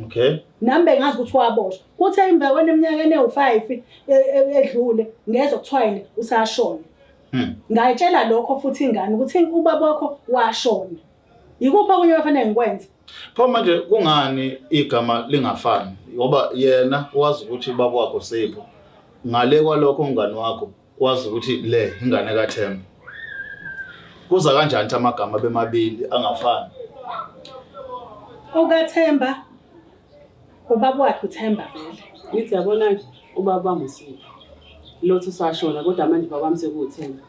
Okay. Nami bengazi ukuthi waboshwa. Kuthe emva kweminyaka ewu-5 edlule ngezwa kuthiwa yena usashona. Ngayitshela lokho futhi ingane ukuthi ubaba wakho washona. Yikuphi okunye abafanele ngikwenze? Pho manje kungani igama lingafani? Ngoba yena wazi ukuthi ubaba wakho Sipho. Ngale kwalokho umngani wakho wazi ukuthi le ingane kaThemba. Kuza kanjani ukuthi amagama bemabili angafani? OkaThemba ubaba wakhe uThemba vele. Ngithi yabona ubaba wami uSipho. Lothu usashona kodwa manje ubaba wami sekuwuThemba.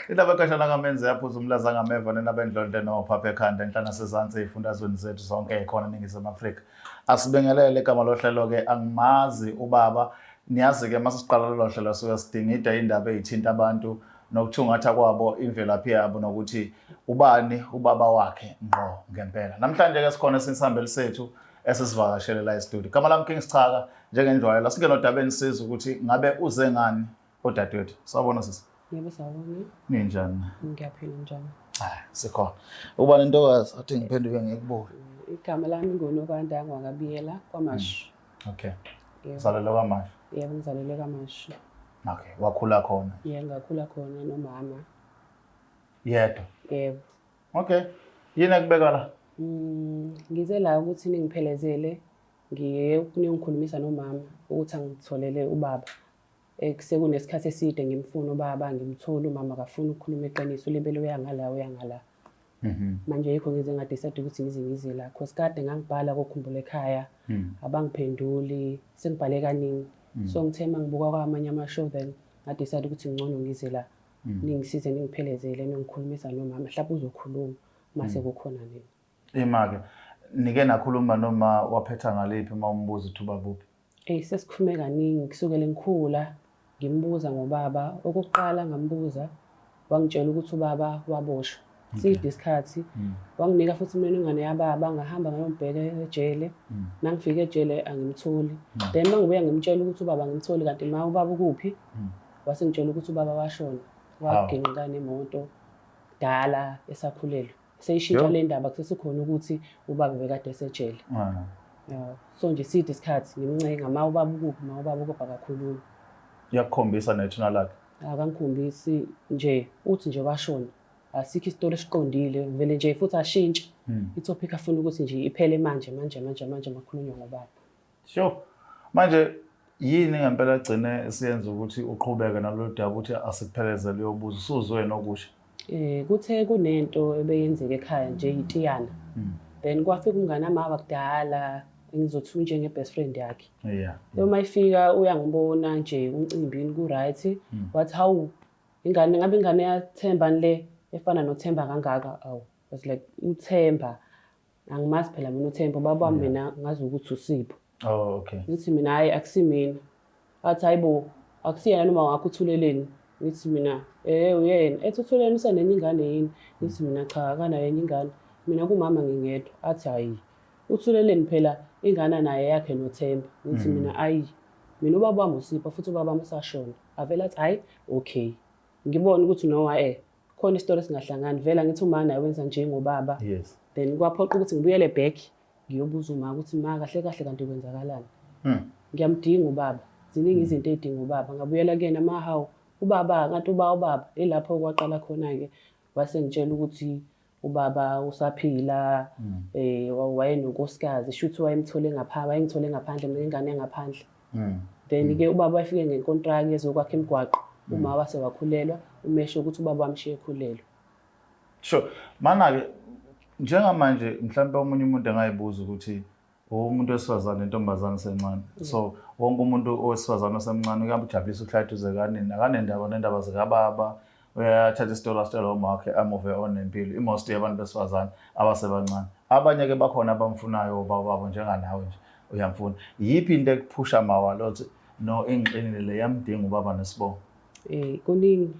Indaba ekhashana kamenzi yaphuza umlaza ngameva nena bendlondle nophapha ekhanda enhla nasezansi ey'fundazweni zethu zonke ey'khona eNingizimu Afrika. Asibingelele igama lohlelo-ke angimazi ubaba. Niyazi-ke uma sesiqala lolo hlelo suke sidingida indaba ey'thinta abantu nokuthungatha kwabo imvelaphi yabo nokuthi ubani ubaba wakhe ngqo ngempela. Namhlanje-ke sikhona esinisihambeli sethu esisivakashele la e-studio. Igama lami King Sichaka njengenjwayelo asingene odabeni sizwe ukuthi ngabe uze ngani odadewethu. Sawubona sisi. Yebo sawubona. Ninjani? Ngiyaphila njani? Ah, sikhona. Ubani intokazi athi ngiphenduke ngikubuke. Igama lami nguNokwanda ngwakaBiyela kwaMashu. Okay. Uzalelwe kwaMashu? Yebo, ngizalelwe kwaMashu. Okay, wakhula khona? Yebo, ngakhula khona nomama. Yedwa? Yebo. Okay. Yini ekubeka la? Ngize la ukuthi ningiphelezele ngiye niyongikhulumisa nomama ukuthi angitholele ubaba. Sekunesikhathi eside ngimfuna ubaba ngimtholi umama akafuni ukukhuluma iqiniso ulibele uya ngala uya ngala. Manje yikho ngize ngadecide ukuthi ngize ngize la cause kade ngangibhala kokhumbula ekhaya abangiphenduli sengibhale kaningi. So ngithe mangibuka kwamanye ama-show then ngadecide ukuthi ngcono ngize la ningisize ningiphelezele nongikhulumisa nomama mhlawumbe uzokhuluma mase kukhona nina. Ima-ke nike nakhuluma noma waphetha ngaliphi uma umbuza ukuthi ubaba uphi? Eyi sesikhulume kaningi kusukela ngikhula ngimbuza ngobaba. Okokuqala ngambuza wangitshela ukuthi ubaba waboshwa. Side isikhathi wanginika futhi imininingwane yababa ngahamba ngayombheka ejele. Mangifika ejele angimtholi. Then mangibuya ngimtshela ukuthi ubaba angimtholi kanti ma ubaba ukuphi? Wase ngitshela ukuthi ubaba washona. Waginqika nemoto kudala esakhulelwe. Seyishintsha le ndaba kusesikhona ukuthi ubaba bekade esejele. Yeah. So nje side isikhathi ngimncenga ma ubaba ukuphi ma ubaba ukuphi akakhulumi. Uyakukhombisa nethuna lakhe? Akangikhombisi nje uthi nje washona. Asikho isitori esiqondile vele nje futhi ashintshe. I-topic afuna ukuthi nje iphele manje manje manje manje makhulunywa ngobaba. Sure. Manje yini ngempela gcine siyenza ukuthi uqhubeke nalolu daba ukuthi asikuphelezele uyobuza usuzwe nokusha? Kuthe kunento ebeyenzeka ekhaya nje itiyana. Then kwafika umngane wami wakudala engizothi unjenge best friend yakhe. Uma ifika uyangibona nje umcimbini ku right wathi hawu ingane ngabe ingane yaThemba le efana noThemba kangaka awu was like uThemba angimazi phela mina uThemba ubaba wami mina ngazi ukuthi uSipho. Oh okay. Ngithi mina hayi akusimina. Athi hayibo akusiyena noma wakho uthuleleni. Ngithi mina eh uyena. Ethi uthuleleni usenenye ingane yini? Ngithi mina cha akanayo enye ingane. Mina kumama ngingedwa. Athi hayi uthuleleni phela ingane naye yakhe noThemba. Ngithi mina ayi mina ubaba wami uSipho futhi ubaba wami usashona. Avele athi hayi okay. Ngibone ukuthi no khona isitori esingahlangani vele ngithi uma naye wenza njengobaba. Yes. Then kwaphoqa ukuthi ngibuyele back ngiyobuza uma ukuthi ma kahle kahle kanti kwenzakalani. Ngiyamdinga ubaba. Ziningi izinto ezidinga ubaba. Ngabuyela kuyena ma hawu ubaba ngathi uba ubaba ilapho kwaqala khona ke wase ngitshela ukuthi ubaba usaphila wayenonkosikazi shuthi wayemthole ngapha wayengithole ngaphandle mina ingane yangaphandle. Then ke ubaba wayefike ngenkontraki ezokwakha imigwaqo uma wase wakhulelwa umesho ukuthi ubaba wamshiya ekhulelwe. Sure. Mana-ke njengamanje mhlawumbe omunye umuntu engayibuza ukuthi umuntu wesifazane intombazane osencane. So wonke umuntu owesifazane osemncane kuyamjabulisa ukuhlala eduze kanina akanendaba nendaba zikababa uyathatha isitori asitshela uma wakhe amove on nempilo. I-most yabantu besifazane abasebancane. Abanye-ke bakhona abamfunayo obaba babo njenganawe nje uyamfuna. Yiphi into ekuphusha mawa lothi no ingixinile le yamdinga ubaba nesibongo? Kuningi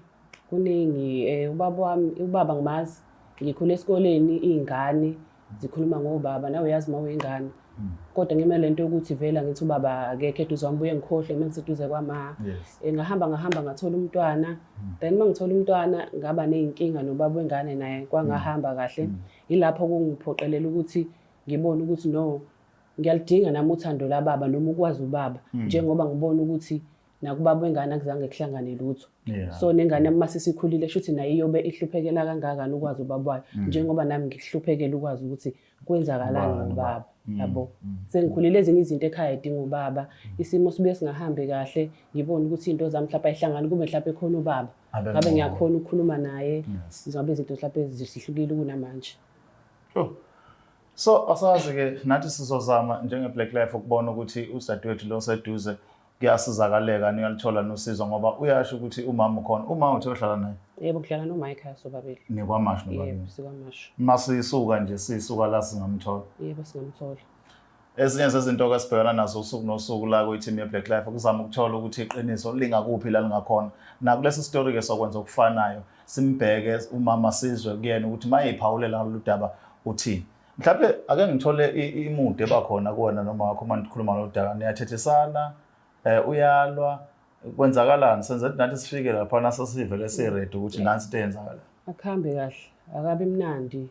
kuningi ubaba wami ubaba ngimazi ngikhule esikoleni iy'ngane zikhuluma ngobaba nawe uyazi uma uyingane. Kodwa ngime lento yokuthi vele angithi ubaba akekho eduze wami, buye ngikhohle uma ngiseduze kwama. Ngahamba ngahamba ngathola umntwana. Then uma ngithola umntwana ngaba ney'nkinga nobaba wengane naye kwangahamba kahle. Yilapho kungiphoqelela ukuthi ngibone ukuthi no, ngiyaludinga nami uthando lababa noma ukwazi ubaba, njengoba ngibona ukuthi nakubaba wengane akuzange kuhlangane lutho. So nengane yami mase isikhulile shuthi nayo iyobe ihluphekela kangakani ukwazi ubaba wayo, njengoba nami ngihluphekela ukwazi ukuthi kwenzakalani ngobaba. Yabo, sengikhulile, ezinye izinto ekhaya idinga ubaba, isimo sibuye singahambi kahle, ngibone ukuthi iy'nto zami mhlawumbe ayihlangani, kube mhlawumbe ekhona ubaba ngabe ngiyakhona ukukhuluma naye, ngabe izinto mhlawumbe zihlukile kunamanje. So asazi-ke nathi sizozama njenge-Black Life ukubona ukuthi usadewethu lo seduze kuyasizakaleka niyalithola nosizo, ngoba uyasho ukuthi umama ukhona. Uma uthi ohlala naye? Yebo, kudlala noma ekhaya sobabili. Nikwamashu nobabili? Yebo, sikwamashu. Masisuka nje sisuka la singamthola? Yebo, singamthola. Ezinye zezinto ke sibhekana nazo usuku nosuku la kwi-team ye-Black Life ukuzama ukuthola ukuthi iqiniso lingakuphi la lingakhona. Nakulesi story ke sokwenza okufanayo, simbheke umama sizwe kuyena ukuthi mayeyiphawulela ngalolu daba uthini. Mhlawumbe ake ngithole imude ebakhona kuwena noma wakho uma nikhuluma ngalolu daba, niyathethisana, uyalwa, kwenzakalani? Senze nathi sifike lapha nasesivele si-ready ukuthi nansi into eyenzakalayo. Akuhambi kahle, akabi mnandi.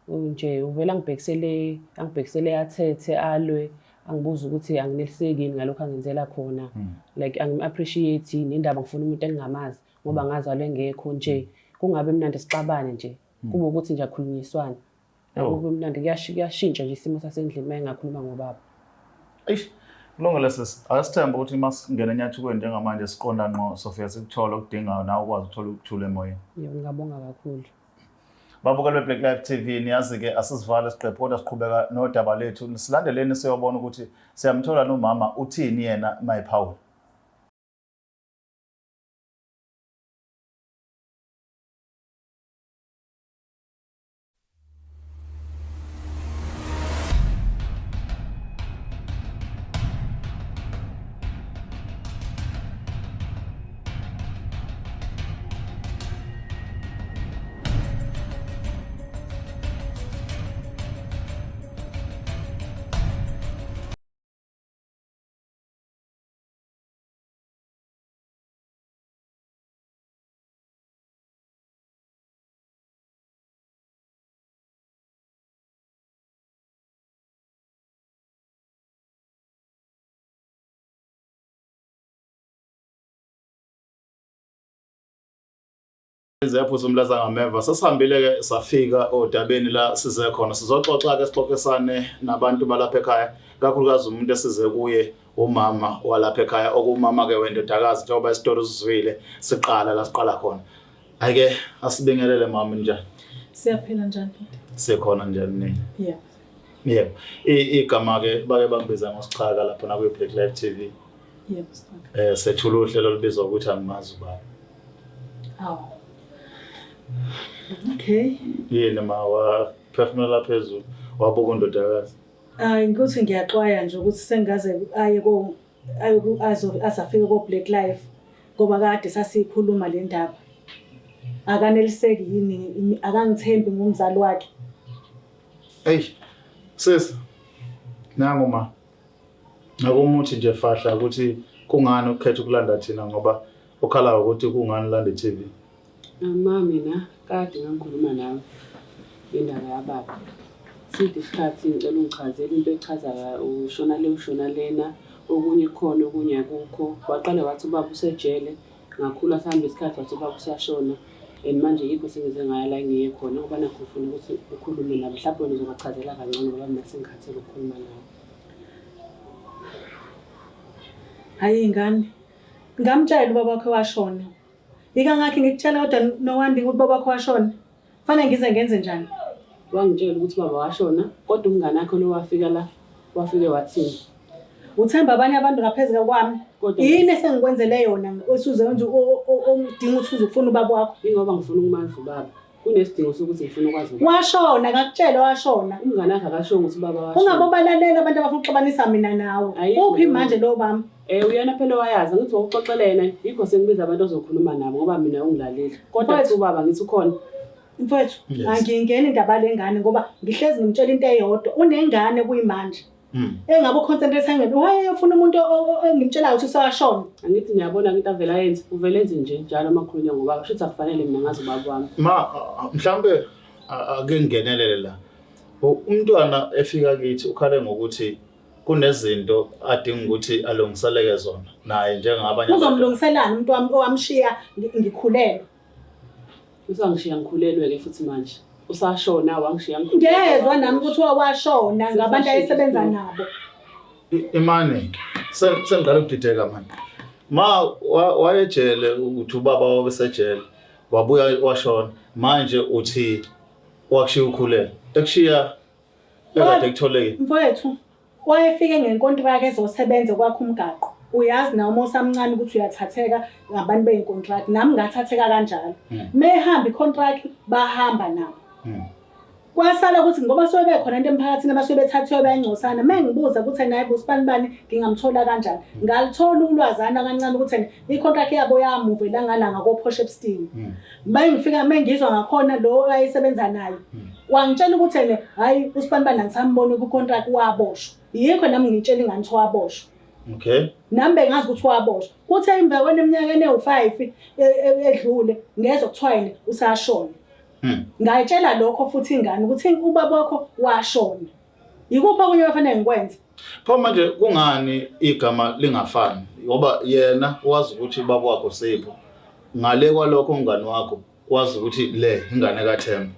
Nje uvela angibhekisele, angibhekisele athethe alwe, angibuza ukuthi angineliseki yini ngalokho angenzela khona. Like angim-appreciate yini indaba ngifuna umuntu engingamazi ngoba ngazalwa engekho nje. Kungabe mnandi sixabane nje. Kube ukuthi nje akhulunyiswana. Kube mnandi, kuyashintsha nje isimo sasendlini uma engakhuluma ngobaba. Eish, kulungile sisi. Ake sithembe ukuthi uma singena enyathukweni njengamanje siqonda ngqo sofika sikuthole okudingayo nawe ukwazi ukuthola ukuthula emoyeni. Yebo, ngingabonga kakhulu. Babukeli be-Black Life TV, niyazi-ke asisivale isiqephu kodwa siqhubeka nodaba lethu. Silandeleni siyobona ukuthi siyamthola nomama uthini yena mayiphawula. Ziyaphuza umlaza ngameva. Sesihambile-ke safika odabeni la size khona. Sizoxoxa-ke sixoxisane nabantu balapha ekhaya, kakhulukazi umuntu esize kuye umama walapha ekhaya, okuwumama-ke wendodakazi, njengoba isitori usizwile siqala la siqala khona. Hhayi-ke asibingelele mama, njani? Siyaphila, njani bhuti? Sikhona, njani nini? Yebo. Yebo. Igama-ke bake bangibiza ngoSichaka lapho nakwi-Black Life TV. Yebo, Sichaka. Sethula uhlelo olubizwa ukuthi Angimazi Ubaba. Awu. Okay. Yini ma waphefumulela phezulu wabuka undodakazi? Hayi, ngikuthi ngiyaxwaya nje ukuthi sengaze aye ko aye ku azo azafike ko Black Life ngoba kade sasikhuluma le ndaba. Akaneliseki yini, akangithembi ngumzali wakhe. Ey, sis. Nangu ma. Nakumuthi nje fahla ukuthi kungani ukhetha ukulanda thina, ngoba ukhala ukuthi kungani ulanda i-TV. Ma, mina kade ngangikhuluma nawe ngendaba yababa. Side isikhathi ngicela ungichazele into echaza ushona le ushona lena, okunye kukhona okunye akukho. Waqale wathi ubaba usejele, ngakhula sihamba isikhathi wathi ubaba useyashona. And manje yikho sengize ngaya la engiye khona ngoba nakho ngifuna ukuthi ukhulume nabo. Mhlawumbe wena uzobachazela kangcono ngoba mina sengikhathele ukukhuluma nawe. Hayi ingane. Ngamtshela ubaba wakhe washona. Ikangakhi ngikutshela kodwa Nowandi ukuthi ubaba wakho washona. Fanele ngize ngenze njani? Wangitshela ukuthi ubaba washona, kodwa umngane wakhe lo wafika la, wafike wathini? Uthemba abanye abantu ngaphezu kwami. Kodwa Yini esengikwenzele yona osuze wenza odinga ukuthi uze ufune ubaba wakho? Ingoba ngifuna ukumazi ubaba. Kunesidingo sokuthi ngifuna ukwazi ubaba. Washona, ngakutshela washona. Umngane wakhe akashongo ukuthi ubaba washona. Ungabobalalela abantu abafuna ukuxabanisa mina nawe. Ayikho Uphi leyo manje nto. lo baba? Uyena phela owayazi, ngithi wawuxoxela yena, yikho sengibiza abantu ozokhuluma nabo ngoba mina ungilaleli. Kodwa Mfowethu. kuthi ubaba ngithi ukhona. Mfowethu, Yes. angingeni indaba lengane ngoba ngihlezi ngimtshela into eyodwa. Unengane kuyimanje. Engabe uconcentrate ngempela wayefuna umuntu engimtshelayo ukuthi usewashona. Angithi niyabona into avele ayenze, uvele enze nje njalo uma kukhulunywa ngobaba, shuthi akufanele mina ngazi ubaba wami. Ma mhlambe ake ngingenelele la. Umntwana efika kithi ukhale ngokuthi kunezinto adinga ukuthi alungiseleke zona naye njengabanye. Uzomlungiselani umuntu wami owamshiya ngikhulelwe? Usangishiya ngikhulelwe-ke futhi manje. Usashona wangishiya ngikhulelwe. Ngezwa nami ukuthi wawashona ngabantu ayesebenza nabo. Imane sengiqala ukudideka manje. Ma wayejele uthi ubaba wabesejele wabuya washona manje uthi wakushiya ukhulelwe. Ekushiya ekade kutholekile. Mfowethu wayefike ngenkontraki ezosebenza kwakha umgaqo. Uyazi nawe uma usamncane ukuthi uyathatheka ngabantu beyinkontraki. Nami ngathatheka kanjalo. Mehamba icontract bahamba nabo. Kwasala ukuthi ngoba suke bekhona into emphakathini abasuke bethathiwe bayingcosana. Uma ngibuza ukuthi naye busibani bani ngingamthola kanjani. Ngalithola ulwazana kancane ukuthi i-contract yabo yamuva elangalanga ko-Port Shepstone. Uma ngifika uma ngizwa ngakhona lo ayesebenza naye. Wangitshela ukuthi ene hhayi usibani bani angisamboni ku-contract waboshwa. Yikho nami ngitshela ingane ukuthi waboshwa. Nami bengazi ukuthi waboshwa. Kuthe emva kweminyaka ewu-5 edlule ngezwa kuthiwa yena usashona. Ngayitshela lokho futhi ingane ukuthi ubaba wakho washona. Yikuphi okunye okufanele ngikwenze? Pho manje kungani igama lingafani? Ngoba yena wazi ukuthi ubaba wakho Sipho. Ngale kwalokho umngani wakho wazi ukuthi le ingane kaThemba.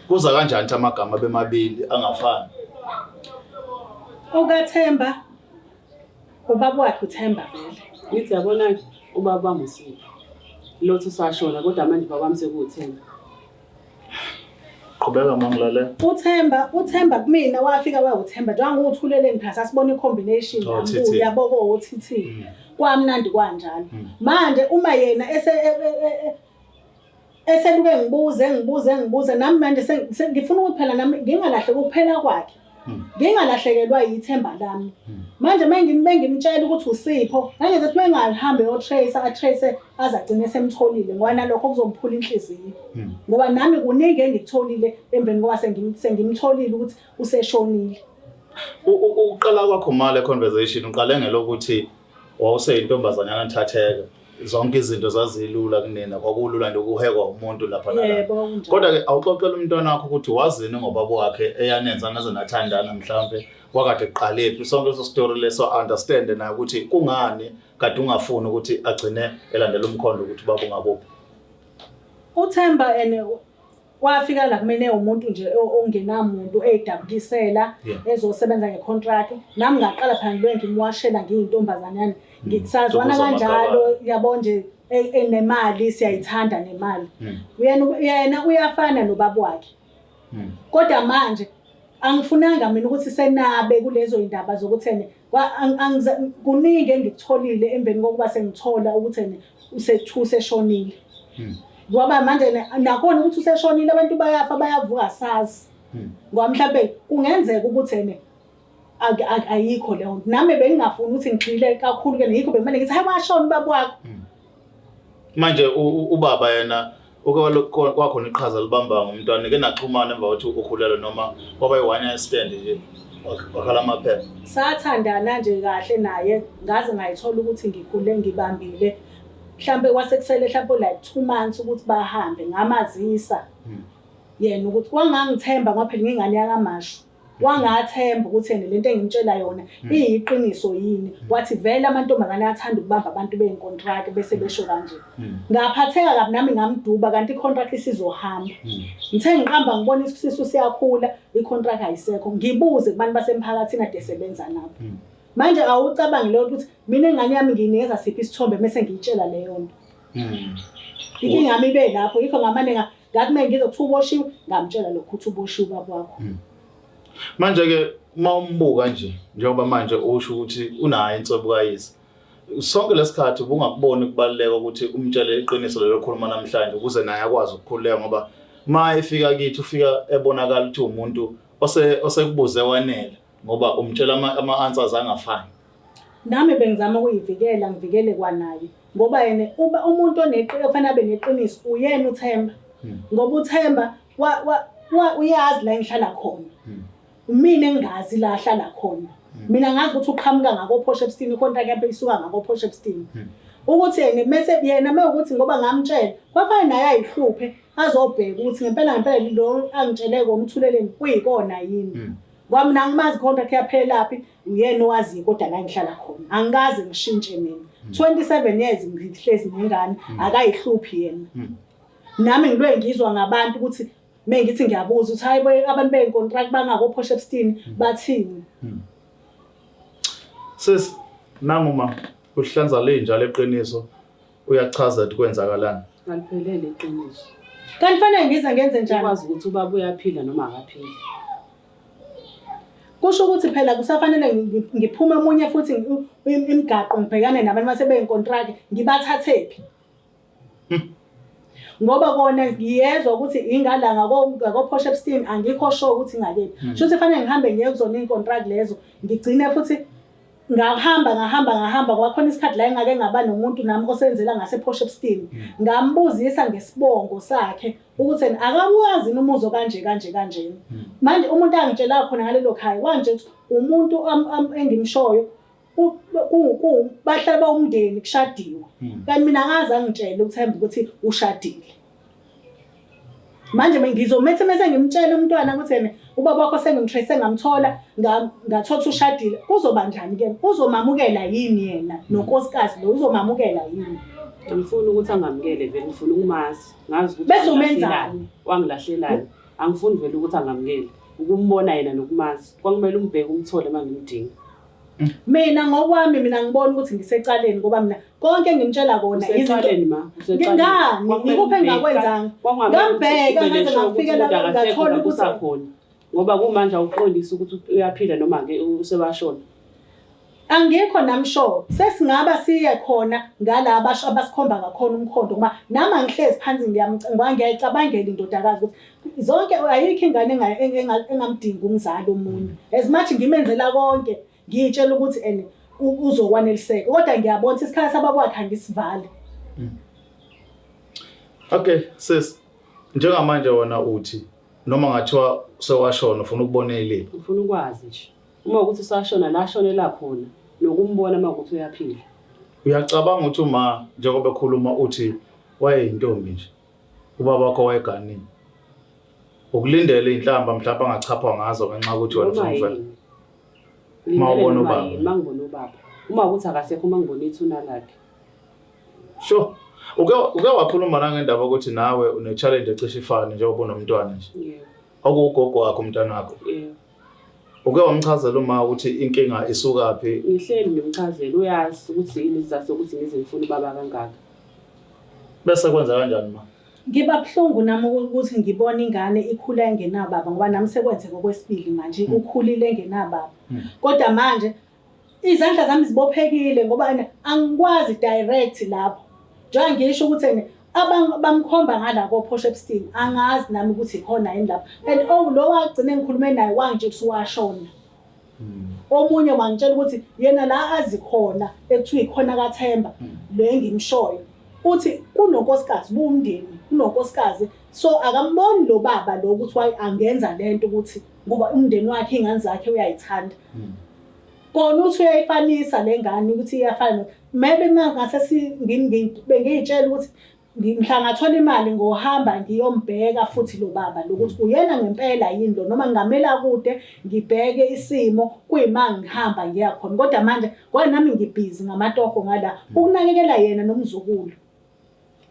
Kuza kanjani ukuthi amagama bemabili angafani? OkaThemba ubaba wakhe uThemba vele. Ngithi yabona ubaba wami uSipho. Lothu usashona kodwa manje ubaba wami sekuwuThemba. Qhubeka mangilalela. uThemba kumina wafika wawuThemba njengoba ngiwuthuleleni phela sasibona i-combination Oh, nami TT. uyabo ko-TT. Kwamnandi kwanjalo. Manje uma yena ese eseluke ngibuze ngibuze ngibuze nami manje ngifuna ukuthi phela nami ngingalahleki ukuphela kwakhe. Ngingalahlekelwa yithemba lami. Manje mengimtshela ukuthi uSipho, ngangenza ukuthi mengahambe eyotrace atrace aze agcine semtholile ngoba nalokho kuzomphula inhliziyo. Ngoba nami kuningi engikutholile emveni kokuba sengimtholile ukuthi useshonile. Ukuqala kwakho male conversation uqale ngelokuthi wawuseyintombazanyana nithatheka. Zonke izinto zazilula kunina, kwakulula nje ukuhekwa umuntu lapha nalapha. Yebo, kunjalo. Kodwa ke awuxoxela umntwana wakho ukuthi wazini ngobaba wakhe eyanenza naze nathandana mhlambe wakade kuqalephi sonke leso story leso understand naye ukuthi kungani kade ungafuni ukuthi agcine elandela umkhondo ukuthi ubaba ungakuphi. uThemba ene wafika la kumina umuntu nje ongenamuntu eyidabukisela ezosebenza ngecontract. Nami ngaqala phela ngibe ngimwashela ngiyintombazanyana. Sazwana Thokoza kanjalo Magabane. yabo nje enemali siyayithanda nemali. Yena uyafana nobaba wakhe. Kodwa manje angifunanga mina ukuthi senabe kulezo indaba zokuthi ene kuningi engikutholile emveni kokuba sengithola ukuthi ene useshonile. Ngoba manje nakhona ukuthi useshonile abantu bayafa bayavuka sazi. Ngoba mhlambe kungenzeka ukuthi ene ayikho leyo nto. Nami bengingafuni ukuthi ngigxile kakhulu ke yikho bengimane ngithi hayi washona ubaba wakho. Manje ubaba yena uke kwakhona iqhaza libamba ngomntwana ke naxhumana emva kokuthi ukhulelwe noma kwaba yi-one night stand nje wakhala amaphepha. Sathandana nje kahle naye ngaze ngayithola ukuthi ngikhule ngibambile. Mhlambe kwasekusele mhlambe like 2 months ukuthi bahambe ngamazisa. Yena ukuthi wangangithemba ngoba phela ngingane yakaMashu. Wangathemba ukuthi yena lento engimtshela yona iyiqiniso yini. Wathi vele amantombazane ayathanda ukubamba abantu beyinkontraki bese besho kanje. Ngaphatheka kabi nami ngamduba kanti icontract isizohamba. Ngithe ngiqamba ngibona isisu siyakhula icontract ayisekho. Ngibuze kubantu basemphakathini ade sebenza nabo. Manje awucabangi leyo ukuthi mina ingane yami ngiyinikeza siphi isithombe bese ngiyitshela leyo nto. Inkinga yami ibe lapho yikho ngamane ngathi uma ngizwa kuthiwa uboshiwe ngamtshela lokhu ukuthi uboshiwe ubaba wakho. Manje ke uma umbuka nje njengoba manje usho ukuthi unayo inswebo kayise. Sonke lesikhathi ubungakuboni kubaluleka ukuthi umtshele iqiniso lelo khuluma namhlanje ukuze naye akwazi ukukhululeka ngoba ma efika kithi ufika ebonakala ukuthi umuntu osekubuze wanele ngoba umtshela ama answers angafani. Nami bengizama ukuyivikela ngivikele kwanaye ngoba yena uba umuntu oneqiniso ofanele abe neqiniso uyena uThemba. Ngoba uThemba uyazi la engihlala khona. Mina engingazi la ahlala khona. Mina ngazi ukuthi uqhamuka ngako Port Shepstone, icontract yakhe isuka ngako Port Shepstone. Ukuthi yena mese yena mewukuthi ngoba ngamtshela, kwafanele naye ayihluphe azobheka ukuthi ngempela ngempela lo angitshele kona uThuleleni kuyikona yini. Ngoba mina angimazi contract yaphelaphi, uyena owaziyo kodwa la ngihlala khona. Angikaze ngishintshe mina. 27 years ngihlezi nengane, akayihluphi yena. Nami ngilwe ngizwa ngabantu ukuthi mengithi ngiyabuza ukuthi hayi bo abantu beyicontract bangako Port Shepstone bathini. Sis, nangu ma uhlanza lenja leqiniso uyachaza ukuthi kwenzakalani. Aliphelele iqiniso. Kanti fanele ngize ngenze njani? Ukwazi ukuthi ubaba uyaphila noma akaphili. Kusho ukuthi phela kusafanele ngiphume omunye futhi imigaqo ngibhekane nabantu basebeyinkontraki ngibathathephi? Ngoba kona ngiyezwa ukuthi ingala ngako Port Shepstone angikho sure ukuthi ingakephi. Shuthi fanele ngihambe ngiye kuzona inkontraki lezo ngigcine futhi ngahamba ngahamba ngahamba kwakhona isikhathi la engake ngaba nomuntu nami osenzela ngase Port Shepstone. Ngambuzisa ngesibongo sakhe ukuthi yena akawazi yini umuzi okanje kanje kanjena. Manje umuntu angitshela khona ngalelo khaya wangitshela ukuthi umuntu engimshoyo bahlala bawumndeni kushadiwe. Kanti mina angaze angitshele uThemba ukuthi ushadile. Manje ngizomethe mese ngimtshela umntwana ukuthi yena ubaba wakho sengimtrace ngamthola ngathola ukuthi ushadile, kuzoba njani ke? Uzomamukela yini yena nonkosikazi lo, uzomamukela yini? Angifuni ukuthi angamukele vele, ngifuna ukumazi. Ngazi ukuthi Bese umenzani? Wangilahlelani. Angifuni vele ukuthi angamukele. Ukumbona yena nokumazi. Kwakumele umbheke umthole uma ngimdinga. Mina ngokwami mina ngibona ukuthi ngisecaleni ngoba mina konke engimtshela kona izinto Usecaleni ma, usecaleni. Ngani? Kwakumele Ngikuphi umbheke. engingakwenzanga? Kwakungamele ukuthi Ngambheka, ube ngaze ne-sure ngafika ukuthi la umuntu akasekho ngathola kanti ukuthi usakhona. Ngoba kumanje awuqondisi ukuthi uyaphila noma ke usewashona. Angikho nami sure. Sesingaba siye khona ngala abasho abasikhomba ngakhona umkhondo ngoba nami angihlezi phansi ngoba ngiyayicabangela indodakazi ukuthi zonke ayikho ingane engamdingi umzali omunye. As much ngimenzela konke ngiyitshela ukuthi ene uzokwaneliseka kodwa ngiyabona ukuthi isikhala sababa wakhe angisivali. Okay sis, njengamanje wena uthi noma ngathiwa sewashona ufuna ukubona iliphi? Ngifuna ukwazi nje. Uma ukuthi usashona la ashonela khona nokumbona uma ukuthi uyaphila. Uyacabanga ukuthi uma njengoba ekhuluma uthi wayeyintombi nje, ubaba wakho wayeganile. Ukulindele inhlamba mhlawumbe angachaphwa ngazo ngenxa yokuthi wena Noma ufuna ukuvela. yini. Uma Ngilindele ubona noma ubaba. yini, uma ngibona ubaba. Uma ukuthi akasekho uma ngibona ithuna lakhe. Sure. Uke wakhuluma nangendaba ukuthi nawe une challenge ecishe ifane njengoba unomntwana nje. Yebo. Okuwugogo wakho umntwana wakho. Yebo. Uke wamchazela uma ukuthi inkinga isukaphi? Ngihleli ngimchazela, uyazi ukuthi yini isizathu sokuthi ngize ngifune ubaba kangaka. Bese kwenza kanjani ma? Ngiba buhlungu nami ukuthi ngibone ingane ikhula engenababa ngoba nami sekwenzeka okwesibili manje ukhulile engenababa. Kodwa manje izandla zami zibophekile ngoba ene angikwazi direct lapho. Njengoba ngisho ukuthi ene bamkhomba ngala ko Port Shepstone angazi nami ukuthi ikhona yini lapho. And oh lo wagcina engikhulume naye wangitshela ukuthi washona. Omunye wangitshela ukuthi yena la azi khona ekuthiwa ikhona kaThemba lo engimshoyo. Uthi kunonkosikazi buwumndeni, kunonkosikazi so akamboni lo baba lo ukuthi waye angenza lento ukuthi ngoba umndeni wakhe ingane zakhe uyayithanda. Kona uthi uyayifanisa le ngane ukuthi iyafana. Maybe mangase bengiyitshela ukuthi mhla ngathola imali ngohamba ngiyombheka futhi lo baba lokuthi uyena ngempela yini lo noma ngingamela kude ngibheke isimo kuyima ngihamba ngiya khona. Kodwa manje ngoba nami ngibhizi ngamatoho ngala ukunakekela yena nomzukulu.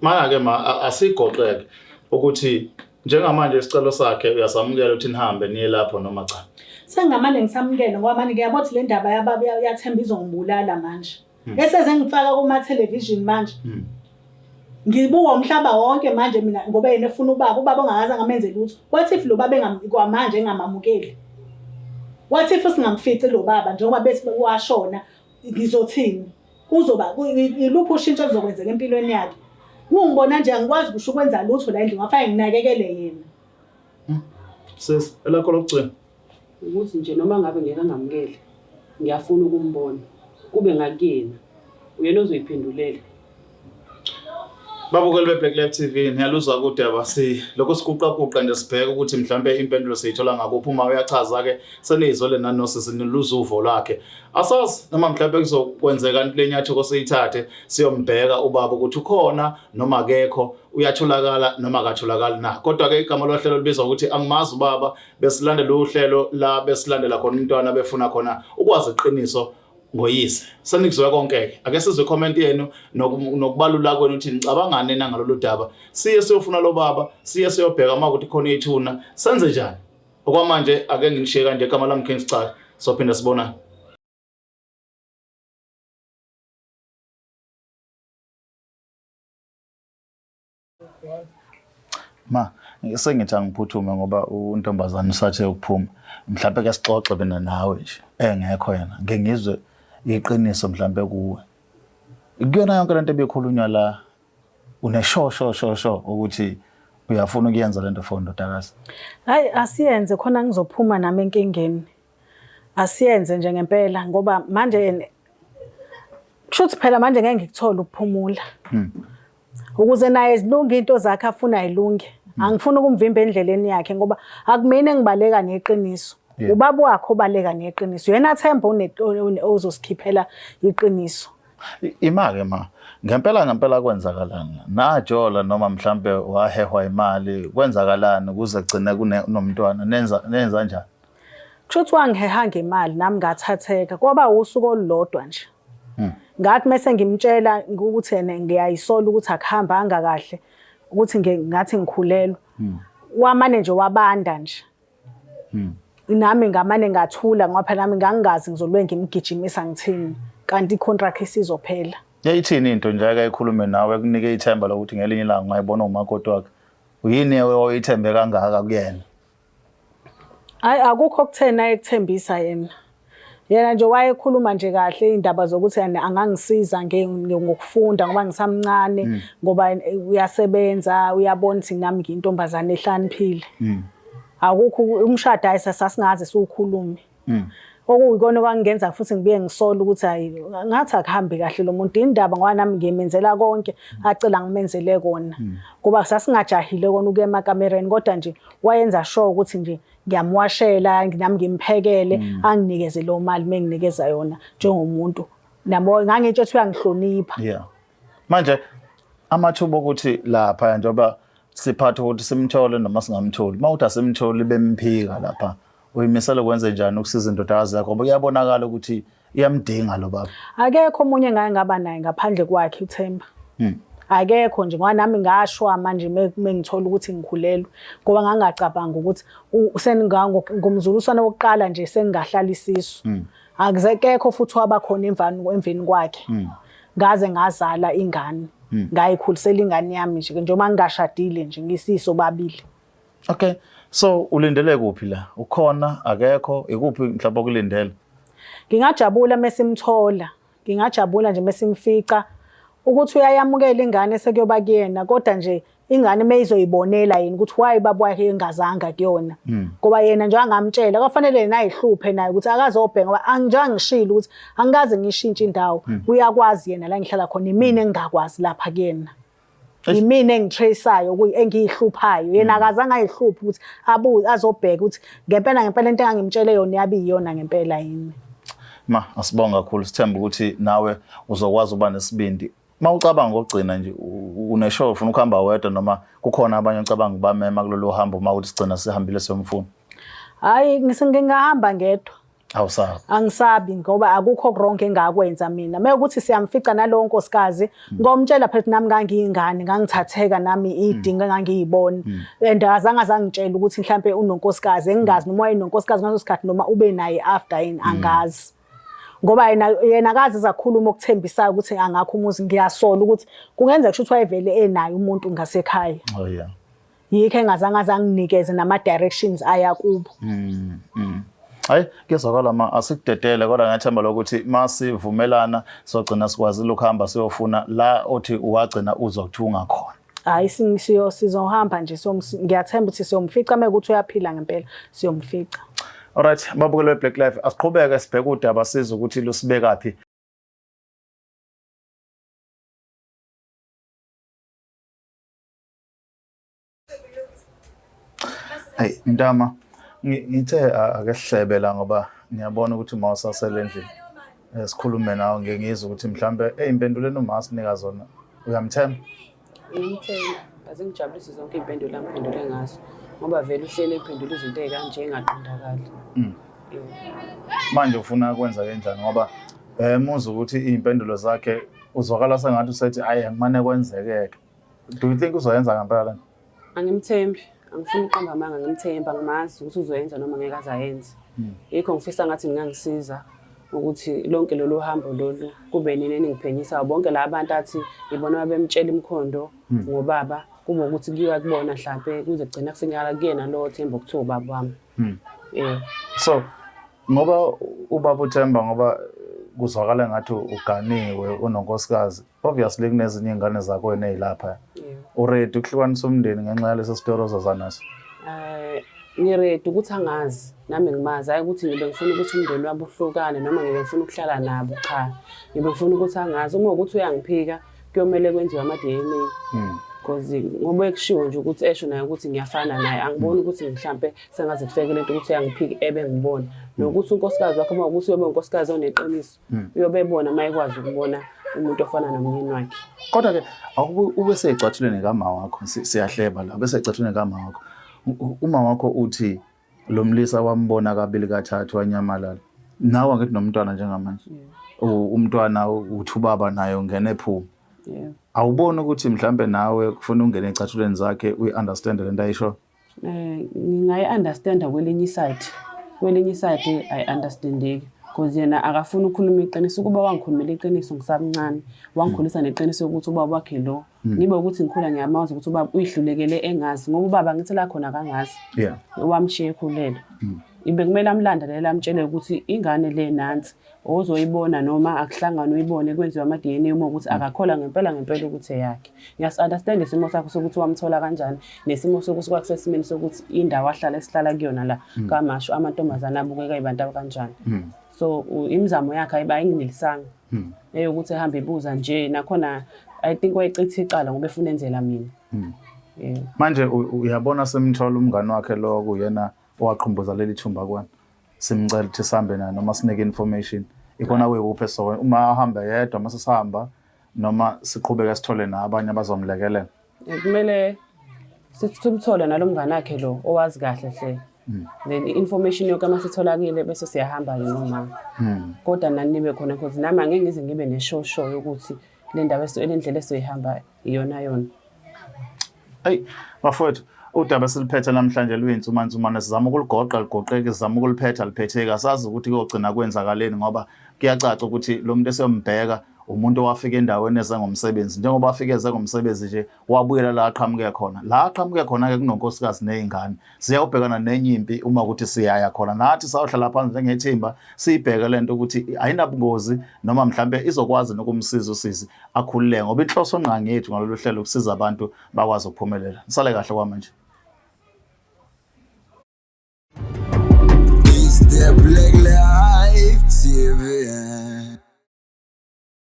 Mana-ke ma asigoqeke ukuthi njengamanje isicelo sakhe uyasamukela ukuthi nihambe niye lapho noma cha? Sengamane ngisamukele ngoba manje ngiyabona ukuthi le ndaba yababa yaThemba izongibulala manje. Eseze ngifaka kuma-television manje. Ngibuka umhlaba wonke manje mina ngoba yena efuna ubaba, ubaba ongakaze angamenze lutho. What if lo baba kwamanje engamamukeli? What if singamfici lo baba njengoba bethi washona ngizothini? Kuzoba iluphi ushintsho oluzokwenzeka empilweni yakhe? Ungibona nje angikwazi kusho ukwenza lutho la endlini, ngafake nginakekele yena. Sis, elakho lokugcina. Ukuthi nje noma ngabe ngeke angamukele, ngiyafuna ukumbona. Kube ngakuyena. Uyena ozoyiphendulela. Babukeli be-Black Life TV, niyaluzwa kudaba si lokho siguqaguqa nje sibheke ukuthi mhlambe impendulo siyithola ngakuphi. Uma uyachaza-ke seniyizwele nanosisi niluza uvo lwakhe. Asazi noma mhlambe kuzokwenzeka le nyathuko siyithathe siyombheka ubaba ukuthi ukhona noma akekho, uyatholakala noma akatholakali na. Kodwa-ke igama lohlelo libizwa ukuthi Angimazi Ubaba. Besilandela uhlelo la besilandela khona umntwana befuna khona ukwazi iqiniso ngoyise. Senikuzwe konke-ke, ake sizwe i-comment yenu nokubalula kwenu ukuthi nicabangani na ngalolu daba. Siye siyofuna lo baba, siye siyobheka uma ukuthi khona ithuna, senze njani? Okwamanje ake nginishiye kanje. Igama lami King Sicaka, sophinda sibonane. Ma, sengithi angiphuthume ngoba untombazane usathe ukuphuma. Mhlawumbe ke sixoxe mina nawe nje engekho yena. Ngeke ngizwe iqiniso mhlawumbe kuwe. Kuyona yonke lento ebikhulunywa la unesho sho sho sho ukuthi uyafuna ukuyenza lento for ndodakazi. Hayi, asiyenze khona ngizophuma nami enkingeni. Asiyenze nje ngempela ngoba manje kushuthi phela manje ngeke ngikuthole ukuphumula. Ukuze naye zilunge into zakhe afuna ilunge. Angifuni ukumvimba endleleni yakhe ngoba akumina engibaleka neqiniso. Ubaba wakhe obaleka neqiniso. Yena Themba ozosikhiphela iqiniso. Ima-ke ma, ngempela ngempela kwenzakalani? Najola noma mhlampe wahehwa imali, kwenzakalani kuze kugcine kunomntwana? Nenza nenza njani? Kusho ukuthi wangiheha ngemali nami ngathatheka. Kwaba usuku olulodwa nje. Ngathi mese ngimtshela ukuthi ene ngiyayisola ukuthi akuhambanga kahle ukuthi ngathi ngikhulelwe. Wamane nje wabanda nje. Nami ngamane ngathula ngoba phela nami ngangingazi ngizolwe ngimgijimisa ngithini kanti i-contract isizophela. Yayithini into nje ake ikhulume nawe kunike ithemba lokuthi ngelinye ilanga ungayibona umakoti wakhe? Uyini oyithembe kangaka kuyena? Hayi, akukho okutheni ayekuthembisa yena. Yena nje wayekhuluma nje kahle iy'ndaba zokuthi yena angangisiza ngokufunda ngoba ngisamncane, ngoba uyasebenza, uyabona ukuthi nami ngiyintombazane ehlakaniphile. Akukho umshado, hhayi, sasingaze siwukhulume. Okuyikona okwangenza futhi ngibuye ngisole ukuthi hhayi ngathi akuhambi kahle lo muntu indaba ngoba nami ngimenzela konke acela ngimenzele kona. Ngoba sasingajahile kona ukuya emakamereni kodwa nje wayenza sure ukuthi nje ngiyamwashela nami ngimphekele, anginikeze leyo mali menginikeza yona njengomuntu. Nami ngangitsho ukuthi uyangihlonipha. Yeah. Manje amathuba okuthi lapha njengoba siphatha ukuthi simthole noma singamtholi, uma uthi asimtholi bemphika lapha, uyimisela kwenze njani ukusiza indodakazi yakho ngoba kuyabonakala ukuthi iyamdinga lo baba? Akekho omunye engake ngaba naye ngaphandle kwakhe uThemba. Akekho nje ngoba nami ngashwa manje mengithola ukuthi ngikhulelwe ngoba ngangacabanga ukuthi ngomzuliswano wokuqala nje sengingahlala isisu. Akekho futhi wabakhona emveni kwakhe. Ngaze ngazala ingane. Ngayikhulisela ingane yami nje njengoba ngingashadile nje ngisiso babili. Okay. So ulindele kuphi la? Ukhona akekho ikuphi mhlawumbe okulindele? Ngingajabula mesimthola. Ngingajabula nje mesimfica ukuthi uyayamukela ingane sekuyoba kuyena kodwa nje ingane meyizoyibonela yini ukuthi why baba wakhe engazanga kuyona. Ngoba yena nje angamtshela kwafanele yena ayihluphe naye ukuthi akazobheka ngoba njengoba ngishilo ukuthi angikaze ngishintshe indawo. Uyakwazi yena la ngihlala khona, imina engingakwazi lapha kuyena. Yimina engitraceayo engiyihluphayo. Yena akazange ayihluphe ukuthi abuye azobheka ukuthi ngempela ngempela into engangimtshele yona yabe iyona ngempela yini. Ma, asibonga kakhulu, sithemba ukuthi nawe uzokwazi ukuba nesibindi. Uma ucabanga ngokugcina nje uneshow ufuna ukuhamba wedwa noma kukhona abanye ocabanga ukubamema kulolu hambo uma uthi sigcina sihambile siyomfuna? Hhayi, ngingahamba ngedwa. Awusabi? Angisabi ngoba akukho wrong engakwenza mina. Mekuthi siyamfica nalowo nkosikazi, ngomtshela phela nami ngangiyingane, ngangithatheka nami idinga engangiyibona. And azange azangitshela ukuthi mhlambe unonkosikazi, engingazi noma wayenonkosikazi ngaso sikhathi noma ube naye after yini, angazi. Ngoba yena akaze azakhuluma okuthembisayo ukuthi angakho umuzi, ngiyasola ukuthi kungenzeka ukuthi wayevele enaye umuntu ngasekhaya. Oh yeah. Yikho engazange azanginikeze nama directions aya kubo. Hayi, kuyezwakala ma, asikudedele kodwa ngiyathemba lokuthi masivumelana sogcina sikwazile ukuhamba siyofuna la othi uwagcina uzwa kuthiwa ungakhona. Hayi, sizohamba nje, ngiyathemba ukuthi siyomfica mekuthi uyaphila ngempela, siyomfica. Alright, babukeli be-Black Life, asiqhubeke sibheke udaba sizwe ukuthi lusibekaphi. Hey Ntama, ngithe ake sihlebe la ngoba ngiyabona ukuthi uma usasele endlini. Sikhulume nawe ngeke ngizwe ukuthi mhlambe ey'mpendulweni uma asinika zona uyamthemba? Ngiyamthemba. Azingijabulisi zonke iy'mpendulo angiphendule ngazo ngoba vele uhleli ephendula izinto ey'kanje engaqondakali. Manje ufuna kwenza kanjani ngoba muzwa ukuthi iy'mpendulo zakhe uzwakala sengathi usethi ayi angimane kwenzekeke. Do you think uzoyenza ngempela le nto? Angimthembi, angifuni ukuqamba amanga, ngimthembi, angimazi ukuthi uzoyenza noma ngeke aze ayenze. Yikho ngifisa ngathi ningangisiza ukuthi lonke lolu hambo lolu kube nini eningiphenyisayo. Bonke la bantu athi ngibona bemtshela imikhondo ngobaba, kube ukuthi kuyiwa kubona hlampe kuze kugcina kufinyakala kuyena lo Themba okuthiwa ubaba wami. So ngoba ubaba uThemba ngoba kuzwakala ngathi uganiwe unonkosikazi, obviously kunezinye iy'ngane zakwena ey'lapha. Uready ukuhlukanisa umndeni ngenxa yaleso sitori ozoza naso? Ngiready ukuthi angazi nami ngimazi, hhayi ukuthi ngibe ngifuna ukuthi umndeni wabo uhlukane noma ngibe ngifuna ukuhlala nabo, cha. Ngibe ngifuna ukuthi angazi. Uma ukuthi uyangiphika kuyomele kwenziwe ama-DNA. Because ngoba ekushiwo nje ukuthi esho naye ukuthi ngiyafana naye, angiboni ukuthi mhlampe sengaze kufike lento ukuthi uyangiphika ebe ngibona. Nokuthi unkosikazi wakhe uma ukuthi uyobe unkosikazi oneqiniso, uyobe ebona uma ekwazi ukubona umuntu ofana nomyeni wakhe. Kodwa-ke ube seyicathulweni kama wakho, siyahleba la, ube seyicathulweni kama wakho. Uma wakho uthi lo mlisa wambona kabili kathathu wanyamalala. Nawe angithi nomntwana njengamanje. Umntwana uthi ubaba naye ungena ephuma. Awuboni ukuthi mhlambe nawe kufuna ungene ecathulweni zakhe uyi-understand le nto ayisho? Ngingayi-understanda kwelinye iside. Kwelinye iside ayi-understandeki because yena akafuni ukukhuluma iqiniso. Ukuba wangikhulumela iqiniso ngisamncane, wangikhulisa neqiniso ukuthi ubaba wakhe lo. Ngibe ukuthi ngikhula ngiyamazi ukuthi ubaba uyihlulekele engazi ngoba ubaba ngithi la khona akangazi. Wamshiya ekhulelwe. Ibe kumele amlandelele amtshele ukuthi ingane le nansi ozoyibona noma akuhlangane uyibone kwenziwe ama-DNA uma ukuthi akakholwa ngempela ngempela ukuthi eyakhe. Ngiyasi-understand isimo sakho sokuthi wamthola kanjani nesimo sokuthi kwakusesimeni sokuthi indawo ahlala esihlala kuyona la KwaMashu amantombazane abukeka ebantu abakanjani. So imizamo yakhe ayinginelisanga. Eyokuthi ehambe ebuza nje nakhona I think wayechitha icala ngoba efuna enzela mina. Manje uyabona semthola umngani wakhe lo kuyena owaqhumbuza leli thumba kuwena. Simcela ukuthi sihambe naye noma sinike information. Ikona wekuphi so uma ahamba yedwa mase sihamba noma siqhubeke sithole nabanye abazomlekelela. Kumele simthole nalo mngane wakhe lo owazi kahle hle. Then i-information yonke uma sitholakile bese siyahamba-ke nomama. Kodwa nani nibe khona because nami angeke ngize ngibe neshosho yokuthi le ndaba le ndlela esizoyihamba iyona yona. Eyi bafowethu, udaba esiliphethe namhlanje luyinsumansumane, sizama ukuligoqa ligoqeke, sizama ukuliphetha liphetheke, asazi ukuthi kuyogcina kwenzakaleni ngoba kuyacaca ukuthi lo muntu esiyombheka umuntu owafika endaweni eze ngomsebenzi. Njengoba afike eze ngomsebenzi nje wabuyela la aqhamuke khona. La aqhamuke khona-ke kunonkosikazi ney'ngane. Siyawubhekana nenye impi uma ukuthi siyaya khona. Nathi sayohlala phansi njengethimba siyibheke le nto ukuthi ayinabungozi noma mhlampe izokwazi nokumsiza usisi akhululeke ngoba inhloso ngqangi yethu ngalolu hlelo ukusiza abantu bakwazi ukuphumelela. Nisale kahle kwamanje.